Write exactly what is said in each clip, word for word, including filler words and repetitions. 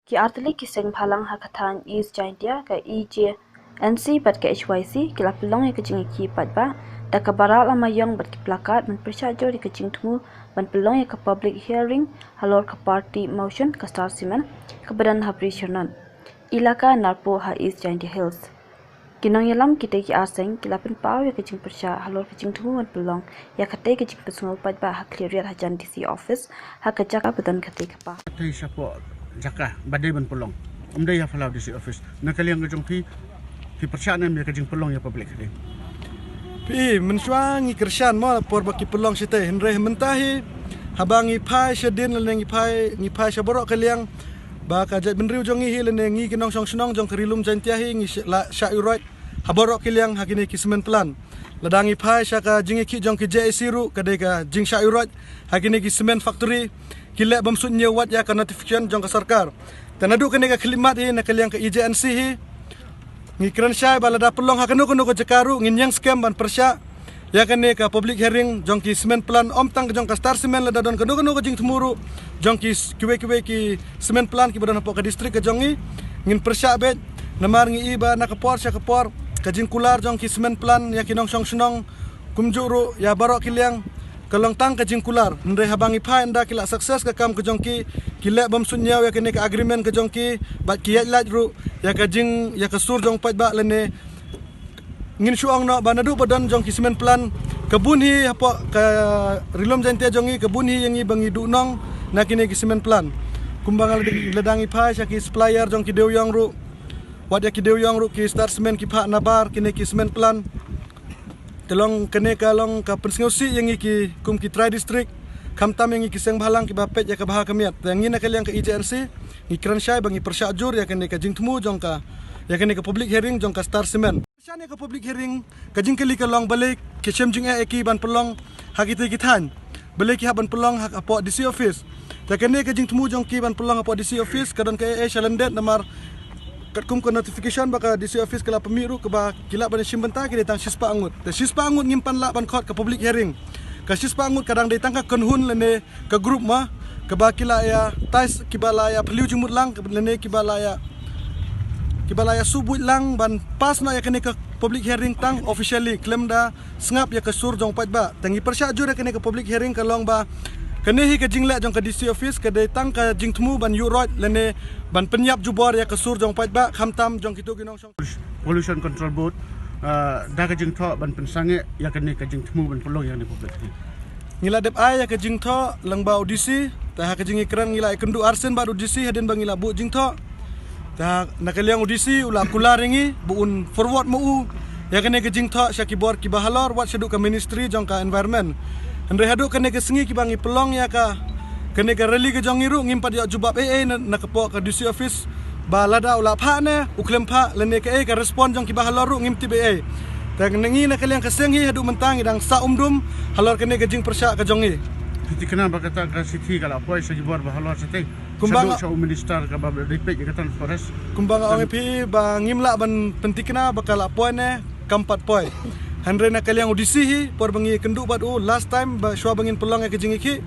Ki artylli ki seng bhalang ha ka thaiñ East Jaintia, ka E J N C bad ka H Y C, ki la pynlong ïa ka jingïakhih paidbah da kaba rah lama ïong bad ki plakat ban pyrshah jur ïa ka jingthmu ban pynlong ïa ka public hearing halor ka party motion ka Star Cement kaba don ha Bri Shyrnot, Elaka Narpuh ha East Jaintia Hills. Ki nongïalam kitei ki ar seng ki la pynpaw ïa ka jingpyrshah halor ka jingthmu ban pynlong ïa katei ka jingpynsngew paidbah ha Khliehriat hajan D C office ha ka jaka ba don katei ka park. Katei shapoh jaka ba dei ban pynlong, ym dei ha phyllaw D C office. Na ka liang ka jong phi, phi pyrshah ne em ïa ka jingpynlong ïa public hearing? Phi, mynshuwa ngi kyrshan mo por ba ki pynlong shatei, hynrei mynta hi haba ngi phai shadien lane ngi phai, ngi phai sha baroh ka liang, ba ka jaitbynriew jong ngi hi lane ngi ki nongshong shnong jong ka Ri Lum Jaintia hi ngi sh-, la shah ïuhroit ha baroh ki liang ha kine ki cement plant. Lada ngi phai sha ka jingïakhih jong ki J A C ruh ka dei ka jingshah ïuhroit ha kine ki cement factory, ki leh bym suidñiew wat ïa ka notification jong ka sorkar. Te naduh kane ka khyllipmat hi na ka liang ka E J N C hi, ngi kren shai ba lada pynlong ha kano kano ka jaka ruh ngin ïeng skhem ban pyrshah ïa kane ka public hearing jong ki cement plant, ym tang ka jong ka Star Cement, lada don kano kano ka jingthmu ruh jong ki s-, kiwei kiwei ki cement plant kiba don hapoh ka district ka jong ngi, ngin pyrshah beit. Namar ngi i ba na ka por sha ka por ka jingkular jong ki cement plant ïa ki nongshong shnong kumjuh ruh ïa baroh ki liang ka long tang ka jingkular. Hynrei haba ngi phai ynda ki la success ka kam ka jong ki, ki leh bym suidñiew ïa kane ka agreement ka jong ki bad ki ïaid lait ruh ïa ka jing, ïa ka sur jong paidbah lane ngin shu ong noh ba naduh ba don jong ki cement plant ka bun hi hapoh ka Ri Lum Jaintia jong ngi, ka bun hi ïa ngi ba ngi duhnong na kine ki cement plant. Kumba nga la dang, la dang ïa phai sha ki supplier jong ki dewïong ruh, wat ïa ki dewïong ruh ki Star Cement ki phah nabar kine ki cement plant. Te long kane ka long ka pynsngewsih ïa ngi ki kum ki trai district, khamtam ïa ngi ki seng bhalang kiba peit ïa ka bha ka miat. Te ngi na ka liang ka E J N C ngi kren shai ba ngi pyrshah jur ïa kane ka jingthmu jong ka, ïa kane ka public hearing jong ka Star Cement. Sha ne ka public hearing, ka jingkylli ka long balei ki shem jingeh ïa ki ban pynlong ha kitei ki thaiñ, balei ki hap ban pynlong ha, hapoh D C office. Te kane ka jingthmu jong ki ban pynlong hapoh D C office ka don kaei kaei shalyndet, namar katkum ka notification ba ka D C office ka la pynmih ruh kaba ki lah ban shim bynta ki dei tang shispah ngut. Te shispah ngut ngim pan lah ban khot ka public hearing. Ka shispah ngut ka dang dei tang ka kynhun lane ka group ma, kaba ki la ïa tais, kiba la ïa phylliew jingmut lang, lane kiba la ïa, kiba la ïa shu buit lang ban pass noh ïa kane ka public hearing tang officially, khlem da sngap ïa ka sur jong paidbah. Te ngi pyrshah jur ïa kane ka public hearing ka long ba kane hi ka jingleh jong ka D C office ka dei tang ka jingthmu ban ïuhroit lane ban pynïap jubor ïa ka sur jong paidbah, khamtam jong kito ki nongshong Pollution Control Board, ah, da ka jingthoh ban pynsangeh ïa kane ka jingthmu ban pynlong ïa kane ka public hearing. Ngi la dep ai ïa ka jingthoh lyngba u D C, te ha ka jingïakren ngi la ïakynduh arsien bad u D C hadien ba ngi la buh jingthoh. Te ha, na ka liang u D C u la kular ïa ngi ba un forward ma u ïa kane ka jingthoh sha ki bor kiba halor, wat shaduh ka ministry jong ka environment. Hynrei haduh kane ka sngi kiba ngi pynlong ïa ka, kane ka rally ka jong ngi ruh ngim pat ïoh jubab ei ei na, na ka poh ka D C office, ba lada u la phah ne u khlem phah lane kaei ka respond jong kiba halor ruh ngim tip ei ei. Te ngi na ka liang ka seng hi haduh mynta ngi dang sah umdum halor kane ka jingpyrshah ka jong ngi. Phi thikna ba kata ka shithi ka la poi sha ki bor ba halor shatei, kumba shaduh nga sha u minister kaba dei peit ïa kata forest. Kumba nga ong ïa phi ba ngim lah ban pynthikna ba ka la poi ne kam pat poi. Hynrei na ka liang u D C hi, por ba ngi ïakynduh bad u last time ba shuwa ba ngin pynlong ïa ka jingïakhih,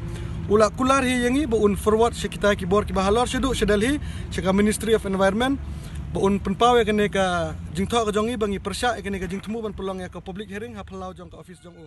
u la kular hi ïa ngi ba un forward sha kita ki bor kiba halor shaduh sha Delhi, sha ka Ministry of Environment, ba un pynpaw ïa kane ka jingthoh ka jong ngi ba ngi pyrshah ïa kane ka jingthmu ban pynlong ïa ka public hearing ha phyllaw jong ka office jong u.